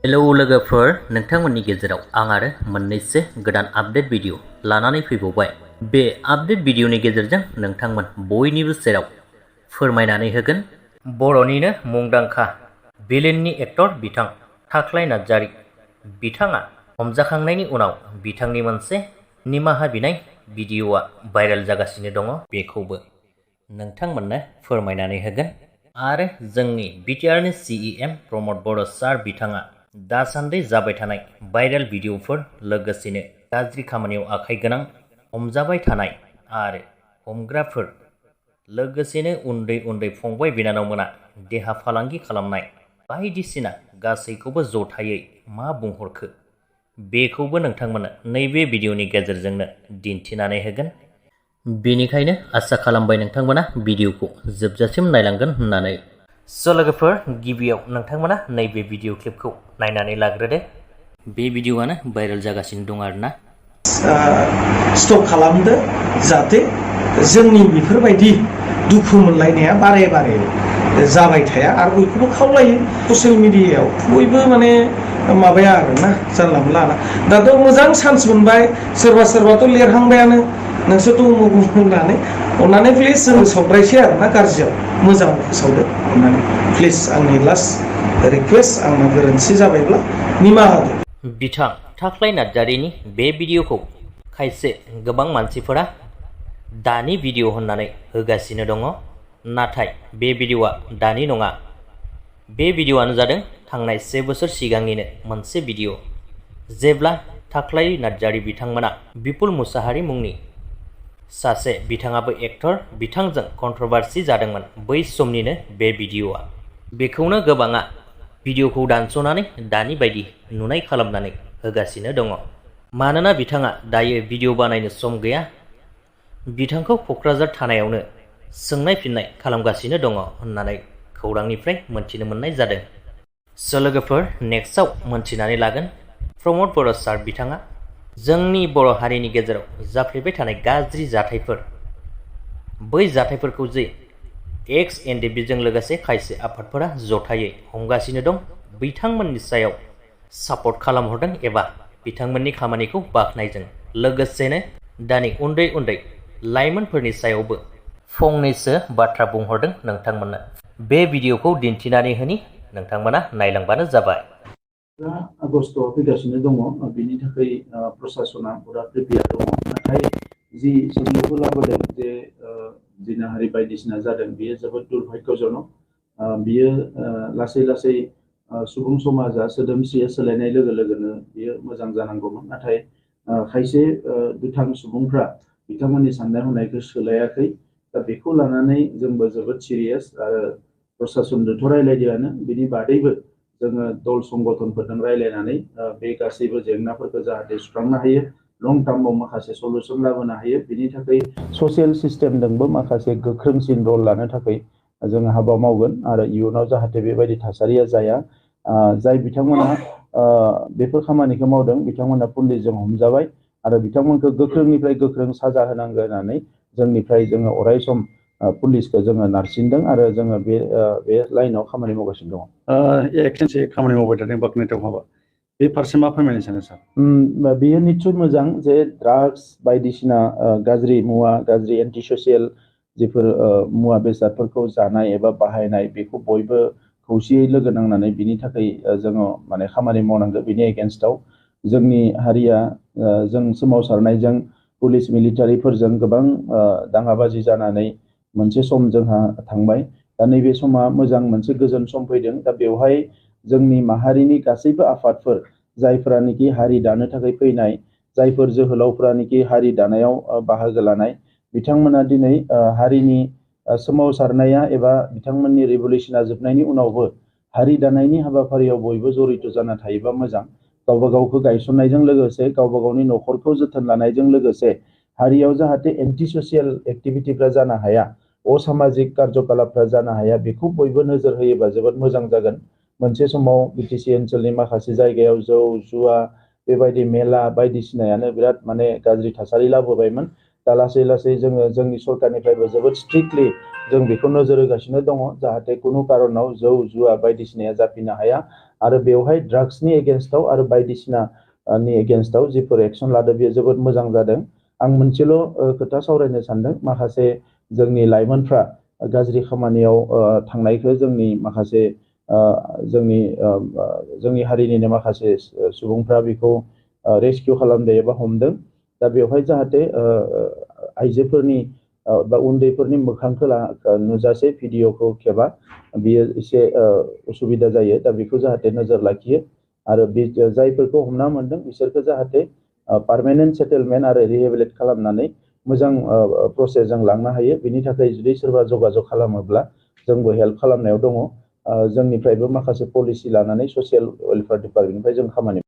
Hello लोगोफोर, नोंथांमोननि गेजेराव आं आरो मोननैसो गोदान आपडेट भिडिअ लानानै फैबावबाय। बे आपडेट भिडिअनि गेजेरजों नोंथांमोन बयनिबो सेराव फोरमायनानै होगोन बर'निनो मुंदांखा भिलेननि एक्टर बिथां थाख्लाय नार्जारी बिथाङा हमजाखांनायनि उनाव बिथांनि मोनसे निमाहा बिनाय भिडिअआ भाइरेल जागासिनो दङ। बेखौबो नोंथांमोननो फोरमायनानै होगोन। आरो जोंनि बिटिआरनि सिइएम प्रमद बर' सार बिथाङा दासान्दि जाबाय थानाय भाइरेल भिडिअफोर लोगोसेनो गाज्रि खामानियाव आखाइ गोनां हमजाबाय थानाय आरो हमग्राफोर लोगोसेनो उन्दै उन्दै फंबाय बिनानावमोना देहा फालांगि खालामनाय बायदिसिना गासैखौबो जथायै मा बुंहरखो बेखौबो नोंथांमोननो नैबे भिडिअनि गेजेरजोंनो दिन्थिनानै होगोन। बेनिखायनो आसा खालामबाय नोंथांमोना भिडिअखौ जोबजासिम नायलांगोन होननानै। स' लोगोफोर, गिबियाव नोंथांमोना नैबे भिडिअ क्लिपखौ नायनानै लाग्रोदो। बे भिडिअआनो भाइरेल जागासिनो दं आरोना। स्टप खालामदो जाहाथे जोंनि बेफोरबायदि दुखु मोनलायनाया बारे बारे जाबाय थाया आरो बयखौबो खावलायो। ससियेल मिडियायाव बयबो माने माबाया आरोना, जानला मोनला। दाथ' मोजां चान्स मोनबाय, सोरबा सोरबाथ' लिरहांबायानो नोंसोरथ' उमुक उमुक होननानै। अन्नानै प्लिज जों सावरायसै आरोना, गाज्रियाव मोजां फोसावदो अन्नानै प्लिज। आंनि लास्ट रिकुवेस्ट, आंना गोरोन्थि जाबायब्ला निमाहा होदो। बिथां थाख्लाय नार्जारीनि बे भिडिअखौ खायसे गोबां मानसिफोरा दानि भिडिअ होननानै होगासिनो दङ, नाथाय बे भिडिअआ दानि नङा। बे भिडिअआनो जादों थांनाय 1 बोसोर सिगांनिनो मोनसे भिडिअ, जेब्ला थाख्लाय नार्जारी बिथांमोना बिपुल मुसाहारि मुंनि सासे बिथाङाबो एक्टर, बिथांजों कन्ट्रभार्सि जादोंमोन बै समनिनो बे भिडिअआ। बेखौनो गोबाङा भिडिअखौ दानस'नानै दानि बायदि नुनाय खालामनानै होगासिनो दङ। मानोना बिथाङा दायो भिडिअ बानायनो सम गैया, बिथांखौ क'क्राझार थानायावनो सोंनाय फिन्नाय खालामगासिनो दङ होननानै खौरांनिफ्राय मोनथिनो मोननाय जादों। स' लोगोफोर, नेक्स्टआव मोनथिनानै लागोन प्रमद बर' सार बिथाङा जोंनि बर' हारिनि गेजेराव जाफ्लेबाय थानाय गाज्रि जाथायफोर, बै जाथायफोरखौ जे एक्स एनडिबिजों लोगोसे खायसे आफादफोरा जथायै हमगासिनो दं, बिथांमोननि सायाव सापर्ट खालामहरदों एबा बिथांमोननि खामानिखौ बाख्नायजों लोगोसेनो दानि उन्दै उन्दै लाइमोनफोरनि सायावबो फंनैसो बाथ्रा बुंहरदों नोंथांमोननो। बे भिडिअखौ दिन्थिनानै होनि, नोंथांमोना नायलांबानो जाबाय। आगस्ट'आव फैगासिनो दङ, बेनि थाखाय प्रसासना पुरा प्रिपेयार दङ। नाथाय जि सोंलुखौ लाबोदों जे जिनाहारि बायदिसिना जादों, बेयो जोबोद दुर्भाग्यजनक। बियो लासै लासै सुबुं समाजा सोदोमस्रिया सोलायनाय लोगो लोगोनो बियो मोजां जानांगौमोन। नाथाय खायसे दुथां सुबुंफ्रा बिथांमोननि साननाय हनायखौ सोलायाखै। दा बेखौ लानानै जोंबो जोबोद सिरियास। आरो प्रसासनजोंथ' रायलायदोंआनो, बिनि बादैबो जोङो दल संगठनफोरजों रायलायनानै बे गासैबो जेंनाफोरखौ जाहाथे सुस्रांनो हायो, लं टार्माव माखासे सल्युसन लाबोनो हायो, बिनि थाखाय ससियेल सिस्टेमजोंबो माखासे गोख्रोंसिन रल लानो थाखाय जोङो हाबा मावगोन। आरो इयुनाव जाहाथे बेबायदि थासारिया जाया। जाय बिथांमोना बेफोर खामानिखौ मावदों, बिथांमोना पुलिसजों हमजाबाय आरो बिथांमोनखौ गोख्रोंनिफ्राय गोख्रों साजा होनांगौ होननानै जोंनिफ्राय जोङो अराय सम पुलिसखौ जोङो नारसिनदों आरो जोङो बे लाइनाव खामानि मावगासिनो दङ। एक्सटेन्सिभ खामानि मावबाय थादों बाख्नायथाव हाबा। बे फारसे मा फोरमायनो सानो सार? बेयो निस्सय मोजां जे ड्राग्स बायदिसिना गाज्रि मुवा, गाज्रि एन्टि ससियेल जिफोर मुवा बेसादफोरखौ जानाय एबा बाहायनाय, बेखौ बयबो खौसेयै लोगो नांनानै बिनि थाखाय जोङो माने खामानि मावनांगौ। बिनि एगेन्स्टआव जोंनि हारिया जों सोमावसारनायजों पुलिस मिलिटारिफोरजों गोबां दाङाबाजि जानानै मोनसे सम जोंहा थांबाय। दा नैबे समा मोजां मोनसे गोजोन सम फैदों। दा बेवहाय जोंनि माहारिनि गासैबो आफादफोर, जायफोरानोखि हारि दानो थाखाय फैनाय, जायफोर जोहोलावफोरानोखि हारि दानायाव बाहागो लानाय, बिथांमोना दिनै हारिनि सोमावसारनाया एबा बिथांमोननि रिभलिउसना जोबनायनि उनावबो हारि दानायनि हाबाफारियाव बयबो जरित जाना थायोबा मोजां। गावबा गावखौ गायसननायजों लोगोसे गावबा गावनि न'खरखौ जोथोन लानायजों लोगोसे हारियाव जाहाथे एन्टि ससियेल एक्टिभिटिफ्रा जानो हाया, असामाजिक कार्यकलापफ्रा जानो हाया, बेखौ बयबो नोजोर होयोबा जोबोद मोजां जागोन। मोनसे समाव बिटिसि ओनसोलनि माखासे जायगायाव जौ जुवा बेबायदि मेला बायदिसिनायानो बिराद माने गाज्रि थासारि लाबोबायमोन। दा लासै लासै जोङो जोंनि सरकारनिफ्रायबो जोबोद स्ट्रिक्टलि जों बेखौ नोजोर होगासिनो दङ जाहाथे खुनु कारनाव जौ जुवा बायदिसिनाया जाफिननो हाया आरो बेवहाय ड्राग्सनि एगेन्स्टआव आरो बायदिसिना नि एगेन्स्टआव जिफोर एक्सन लादों बेयो जोबोद मोजां जादों। आं मोनसेल' खोथा सावरायनो सानदों माखासे जोंनि लाइमोनफ्रा गाज्रि खामानियाव थांनायखौ जोंनि माखासे जोंनि हारिनिनो माखासे सुबुंफ्रा बेखौ रेस्किउ खालामदों एबा हमदों। दा बेवहाय जाहाथे आइजोफोरनि बा उन्दैफोरनि मोखांखौ नुजासे भिडिअखौ खेबा बियो एसे उसुबिदा जायो। दा बेखौ जाहाथे नोजोर लाखियो आरो बे जायफोरखौ हमना मोनदों बिसोरखौ जाहाथे पार्मानेन्ट सेटेलमेन्ट आरो रिहेबिलेट खालामनानै मोजां प्रसेसजों लांनो हायो। बिनि थाखाय जुदि सोरबा जगाजग खालामोब्ला जोंबो हेल्प खालामनायाव दङ। जोंनिफ्रायबो माखासे पलिसि लानानै ससियेल वेलफेयार डिपार्टमेन्टनिफ्राय जों खामानि